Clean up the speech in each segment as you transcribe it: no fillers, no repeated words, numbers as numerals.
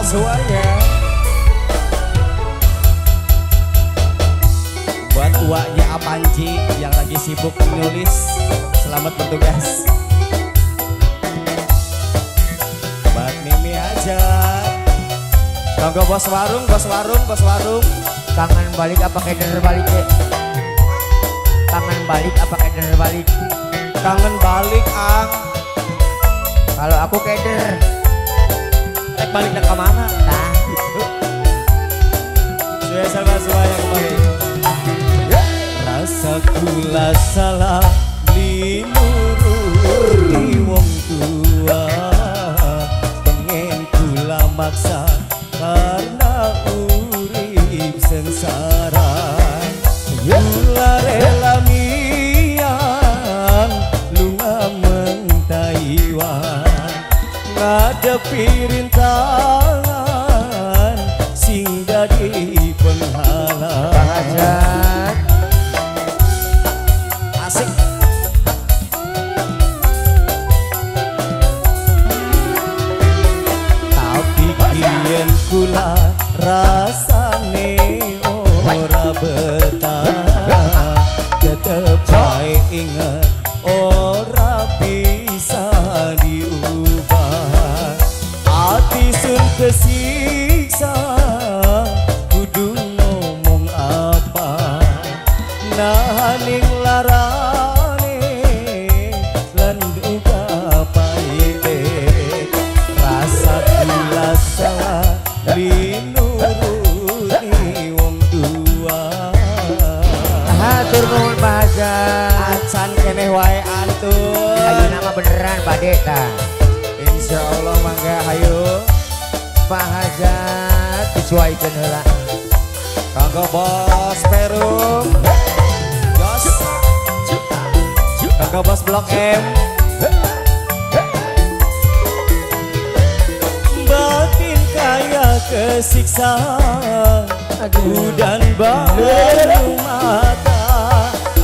semuanya. Buat uaknya Apanji yang lagi sibuk menulis, selamat bertugas. Buat Mimi aja. Tonggo bos warung, bos warung, bos warung. Kangen balik apa keder balik ya? Kangen balik apa keder balik? Kangen balik, Ang. Kalau aku keder. Eh, balik ke mana? Nah, gitu. Sudah sama semuanya kembali. Rasa kula salah linuruti wong tua, pengen kula maksa karena urip sengsara. Kula rela miyang lunga meng Taiwan, ngadepi rintangan sing dadi penghalang. Bang Hajat. Asik. Tapi kiyen kula rasane ora betah, tetep bae inget ora bisa diubah. Ati sun kesiksa, kudu ngomong apa, nahaning larane lan duka paite. Rasa kula salah linuruti wong tua. Hatur nuhun, Pak Hajat. Acan keneh wae antun. Ayo nama beneran bade tah. Insya Allah mangga hayu. Pak Hajat disesuaikan heula. Kanggo bos Perum. Jos. Kanggo bos Blok M. Batin kaya kesiksa, udan banyu mata,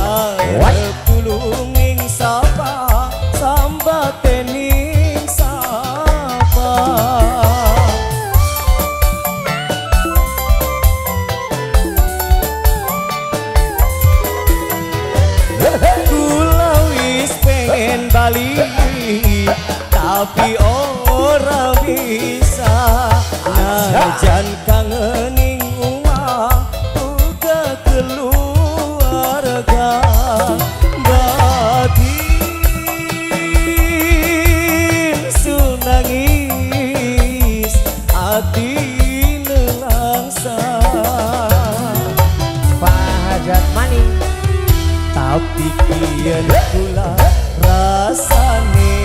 arep tulung ing sapa, sambate ning sapa. Kula wis pengen bali tapi ora bisa, najan kangening uang uga keluarga. Batin sunangis, ati nelangsa. Pak Hajat maning. Tapi kian kula rasane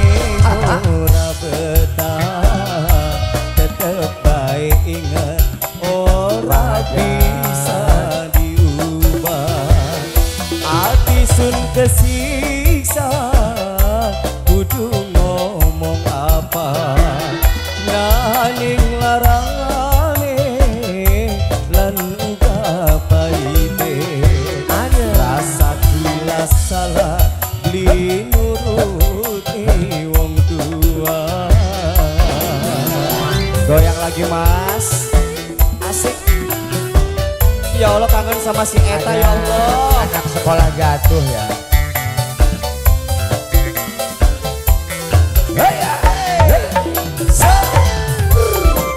ora betah, tetep bae inget ora bisa diubah. Ati sun kesiksa, kudu ngomong apa, naning larane lan uga paite. Rasa kula salah beli nuruti wong tua. Goyang lagi, Mas. Asik. Ya Allah, kangen sama si Eta, ya Allah. Anak sekolah jatuh ya.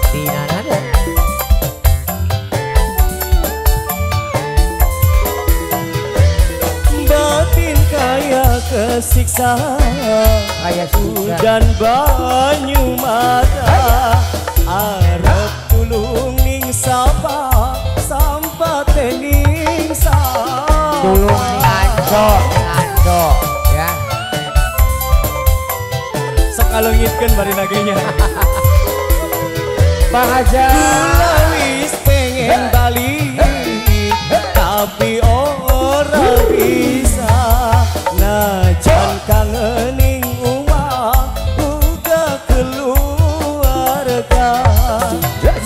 Tina nada. Batin kaya kesiksa, Kayak siksa. Hujan banyu mata, arep tulung ning sapa, sampate ning sapa. Tulung ning anco, ning anco ya. Sok ngalengitkeun bari nagenya. Bang Hajat. Kula wis pengen bali tapi ora bisa, najan kangening uang uga keluarga.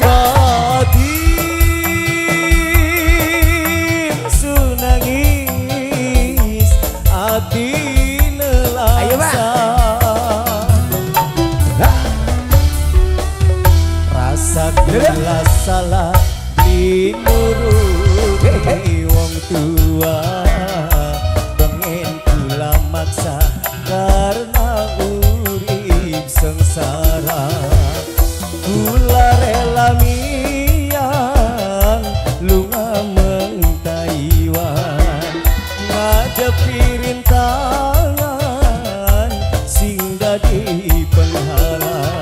Batin sunangis, ati Ayo, Bang. nelangsa. Rasa Kula salah nuruti wong tua. Pengen kula maksa karena urip sengsara. Kula rela miyang lunga meng Taiwan, ngadepi rintangan sing dadi penghalang.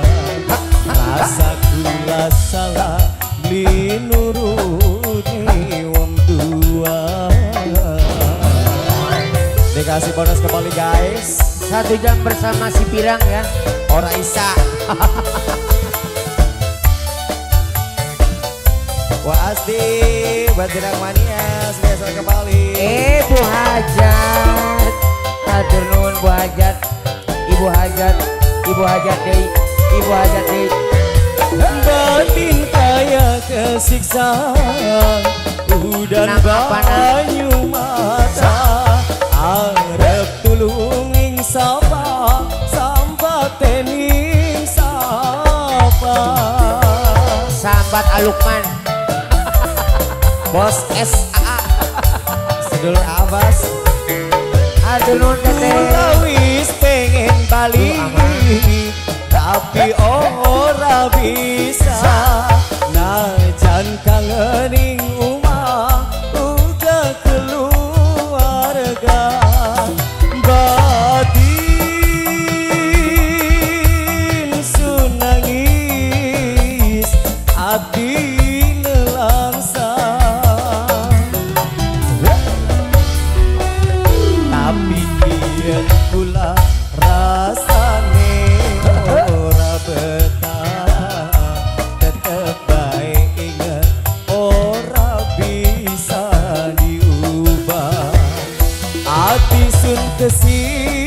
Rasa kula salah beli nuruti wong tua. Dikasih bonus kembali, guys. Satu jam bersama si Pirang ya. Ora isa. Wah, Asti buat Pirang Mania spesial kembali. Eh, Bu Hajat. Hatur nuhun, Bu Hajat. Ibu Hajat, Ibu Hajat deui, Ibu Hajat deui. Batin kaya kesiksa udan Kenapa, Nak? Banyu mata, arep tulung ing sapa, sambate ning sapa? Sambat Alukman. Bos SAA, sedulur Abbas. Hatur nuhun, Teteh. Kula wis pengen bali, tapi ora bisa. Najan kangen ing omah uga keluarga, batin sun nangis, ati nelangsa, tapi kiyen kula rasane ora betah, tetep bae inget ora bisa diubah. Ati sun kesiksa.